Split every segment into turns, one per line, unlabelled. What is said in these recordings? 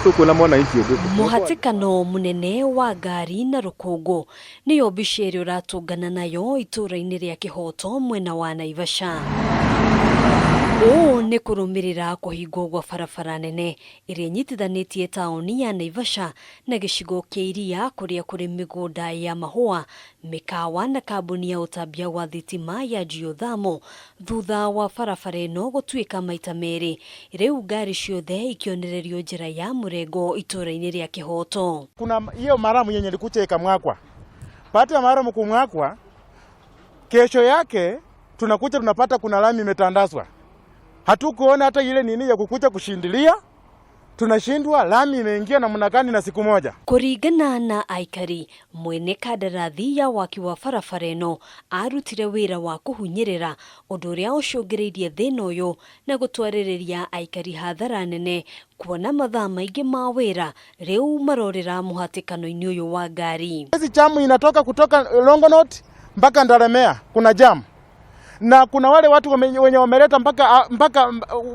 Tũkuona mwananchi ũngĩ.
Mũhatĩkano mũnene wa ngari na rũkũngũ nĩyo mbica ĩrĩa ũratũngana nayo itũũra-inĩ rĩa Kĩhoto mwena wa Naivasha. Ũũ nĩ kũrũmĩrĩra kũhingwo gwa barabara nene ĩrĩa ĩnyitithanĩtie taũni ya Naivasha na gĩcigo kĩa iria kũrĩa kũrĩ mĩgũnda ya mahũa, mĩkawa na kambuni ya ũtambia wa thitima ya Geothermal Thutha wa barabara ĩno gũtuĩka maita merĩ, rĩu ngari ciothe ikĩonererio njĩra ya mũrengo itũũra-inĩ rĩa Kĩhooto.
Kuna hiyo maramu yenye ilikuja ikamwagwa. Baada ya maramu kumwagwa, kesho yake tunakuja tunapata kuna lami imetandazwa. Hatukuona hata ile nini ya kukuja kushindilia. Tunashindwa lami imeingia namna gani na siku moja.
Kũringana na aikari, mwene kandarathi ya waki wa barabara ĩno arutire wĩra wa kũhunyĩrĩra, ũndũ ũrĩa ũcũngĩrĩirie thĩna ũyũ na gũtwarĩrĩria aikari hathara nene kuona mathaa maingĩ ma wĩra rĩu marorĩra mũhatĩkano-inĩ ũyũ wa ngari.
Hizi jamu inatoka kutoka Longonot mpaka Ndaramea, kuna jam na kuna wale watu wenye wameleta mpaka, mpaka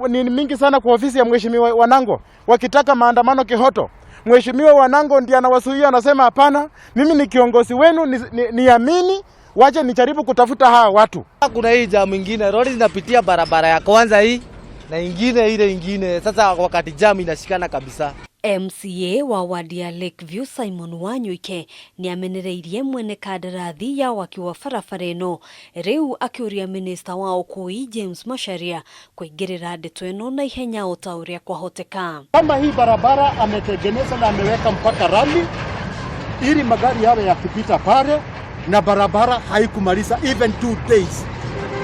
ni mingi sana kwa ofisi ya mheshimiwa Wanango wakitaka maandamano Kihoto. Mheshimiwa Wanango ndiye anawasuia, anasema hapana, mimi ni kiongozi wenu, niamini ni wache nijaribu kutafuta hawa watu.
Kuna hii jamu ingine, lori zinapitia barabara ya kwanza hii na ingine ile ingine. Sasa wakati jamu inashikana kabisa.
MCA wa wadi ya Lakeview Simon Wanyuike nĩ amenereirie mwene kandarathi ya waki wa barabara ĩno rĩu akĩũria minista wa ũkui James Macharia kũingĩrĩra ndeto ĩno na ihenya o ta ũrĩa kwahoteka.
Kama hii barabara ametengeneza na ameweka mpaka rami ili magari yawe yakipita pale, na barabara haikumaliza even 2 days.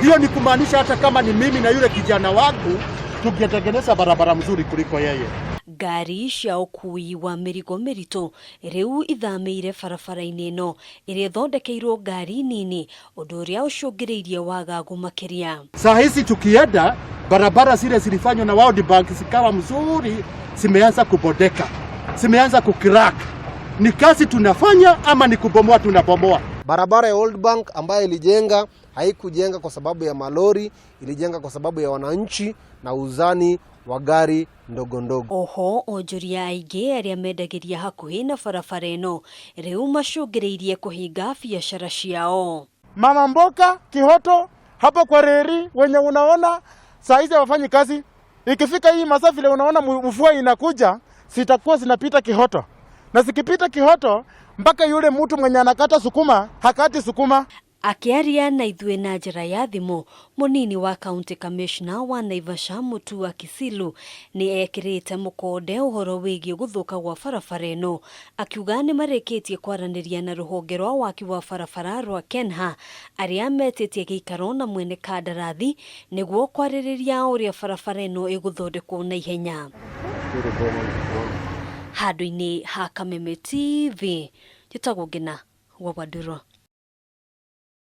Hiyo ni kumaanisha hata kama ni mimi na yule kijana wangu tungetengeneza barabara mzuri kuliko yeye.
Ngari cia ũkui wa mĩrigo mĩritũ rĩu ithamĩire barabara-inĩ ĩno ĩrĩa ĩthondekeirwo ngari nini, ũndũ ũrĩa ũcũngĩrĩirie wagagu makĩria.
Saa hizi tukienda barabara zile zilifanywa na World Bank zikawa mzuri, zimeanza kubodeka, zimeanza kucrack. Ni kazi tunafanya ama ni kubomoa tunabomoa?
Barabara ya World Bank ambayo ilijenga haikujenga kwa sababu ya malori, ilijenga kwa sababu ya wananchi na uzani wa gari ndogo ndogo.
Oho onjoria aingĩ arĩa mendagĩria hakuhĩ na barabara ĩno rĩu macũngĩrĩirie kũhinga biacara ciao.
Mama mboka Kihoto hapo kwa reri wenye unaona saa hizi hawafanyi kazi. Ikifika hii masaa vile unaona mvua inakuja, zitakuwa zinapita Kihoto, na zikipita Kihoto mpaka yule mtu mwenye anakata sukuma hakati sukuma.
Akĩaria na ithuĩ na njĩra ya thimũ, mũnini wa county commissioner wa Naivasha Mutua Kisilu nĩ ekĩrĩte mũkonde ũhoro wĩgiĩ gũthũka gwa barabara ĩno, akiuga nĩ marĩkĩtie kwaranĩria na rũhonge rwa waki wa barabara rwa KENHA arĩa metĩtie gĩikaro na mwene kandarathi nĩguo kwarĩrĩria ũrĩa barabara ĩno ĩgũthondekwo na ihenya. Handũ-inĩ ha Kameme TV, njĩtagwo Ngina wa Wandũrũ.